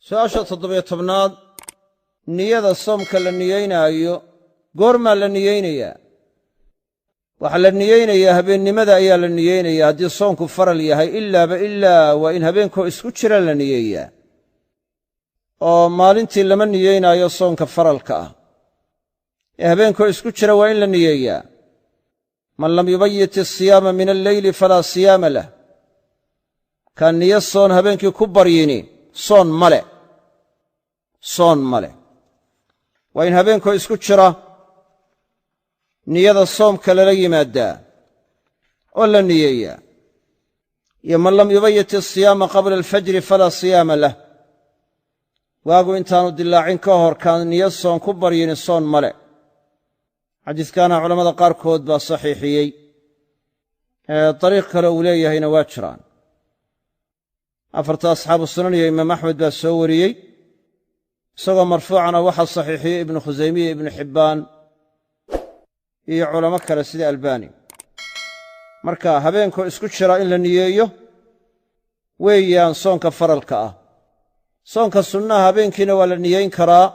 Su'aasha 17aad, niyada soomka la niyeynaayo goormaa la niyeynayaa? Waxaa la niyeynayaa habeennimada ayaa la niyeynayaa. Haddii soonku faral yahay, ilaaba ilaa waa in habeenkoo isku jira la niyeeyaa, oo maalintii lama niyeynaayo soonka faralka ah ee habeenkoo isku jira waa in la niyeeyaa. Man lam yubayit asiyaama min alleyli falaa siyaama lah. Kaan niyo soon habeenkii ku baryini soon male, soon ma leh. Waa in habeenkoo isku jira niyada soomka lala yimaaddaa oo la niyeeyaa. Iyo man lam yubayit asiyaama qabla alfajri falaa siyaama lah. Waagu intaanu dilaacin ka hor kaan niyo soon ku baryini soon male. Xadiiskaana culammada qaarkood baa saxiixiyey, dariiq kale uu leeyahayna waa jiraan. Afarta asxaabu sunan iyo imaam Axmed baa soo wariyey isagoo marfuucana. Waxaa saxiixiyey Ibnu Khusaymiya, Ibnu Xibbaan iyo culamo kale sida Albaani. Marka habeenkoo isku jira in la niyeeyo weeyaan soonka faralka ah. Soonka sunnaha habeenkiina waa la niyeyn karaa,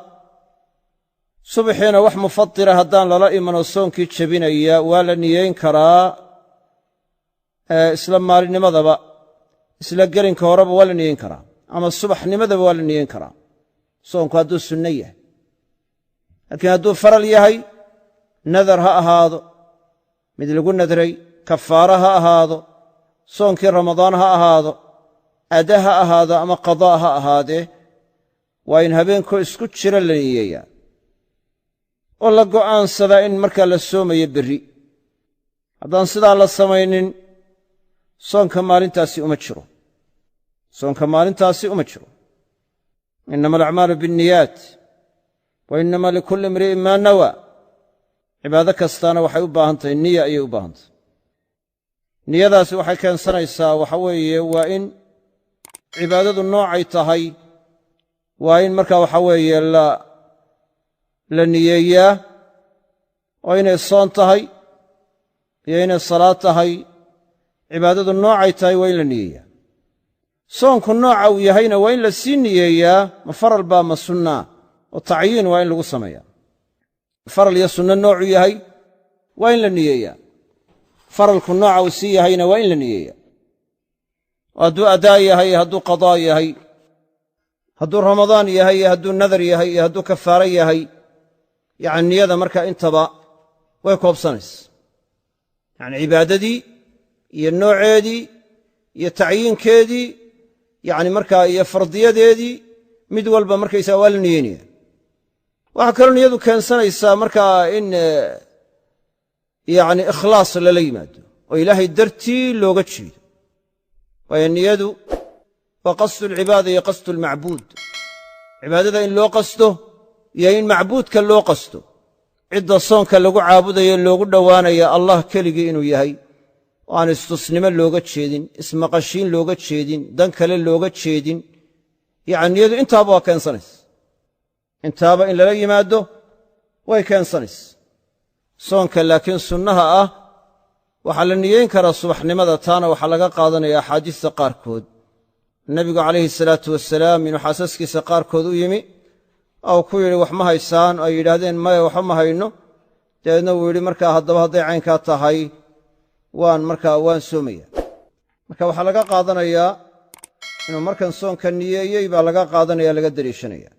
subaxiina wax mufatira haddaan lala imanoo soonkii jebinaya waa la niyeyn karaa. Isla maalinnimadaba, isla gelinka horeba waa la niyeyn karaa, ama subaxnimadaba waa la niyeyn karaa soonku hadduu sunno yahay. Laakiin hadduu faral yahay, nadar ha ahaado, mid lagu nadray, kafaara ha ahaado, soonkii Ramadaan ha ahaado, ada ha ahaado ama qadaa ha ahaadee, waa in habeenkoo isku jira la niyeeyaa oo la go'aansadaa in markaa la soomayo berri. Haddaan sidaa la samaynin, soonka maalintaasi uma jiro, soonka maalintaasi uma jiro. Innama alacmaalu bianniyaat wa innama likulli imri'in maa nawa. Cibaado kastaana waxay u baahan tahay niya ayay u baahan tahay. Niyadaasi waxay keensanaysaa, waxa weeye, waa in cibaadadu noocay tahay waa in markaa waxa weeye la niyeeyaa, oo inay soon tahay iyo inay salaad tahay, cibaadadu noocay tahay waa in la niyeeyaa. Soonku nooca uu yahayna waa in la sii niyeeyaa, ma faral baa ma sunnaa, oo tacyiin waa in lagu sameeyaa. Faral iyo sunno noocuu yahay waa in la niyeeyaa. Faralku nooca uu sii yahayna waa in la niyeeyaa, oo hadduu adaa yahay, hadduu qadaa yahay, hadduu Ramadaan yahay iyo hadduu nadar yahay iyo hadduu kafaaro yahay, yacni niyada markaa intaba way koobsanaysa. Yacni cibaadadii iyo nooceedii iyo tacyiinkeedii, yacni markaa iyo fardiyadeedii, mid walba markaysaga waa la niyeynaya. Waxaa kaloo niyadu keensanaysaa markaa in yacni ikhlaas lala yimaado oo Ilaahay dartii looga jeedo, waayo niyadu waa qasdu alcibaada iyo qasdu almacbuud, cibaadada in loo qasto iyo in macbuudka loo qasto. Cidda soonka lagu caabudayo, loogu dhowaanaya, Allah keligii inuu yahay, oo aan istusnimo looga jeedin, ismaqashiin looga jeedin, dan kale looga jeedin. Yacni niyadu intaaba waa keensanaysa, intaaba in lala yimaado way keensanaysa. Soonka laakiin sunnaha ah waxaa la niyeyn karaa subaxnimada. Taana waxaa laga qaadanaya axaadiista qaarkood, nebigu calayhi salaatu wasalaam inuu xaasaskiisa qaarkood u yimi oo ku yidhi: "Wax ma haysaan?" Oo ay yidhaahdeen: "Maya, waxba ma hayno." Dabeedna uu yidhi: "Markaa haddaba hadday caynkaa tahay, waan markaa waan soomaya." Marka waxaa laga qaadanayaa inuu markan soonka niyeeyey baa laga qaadanaya, laga deliishanaya.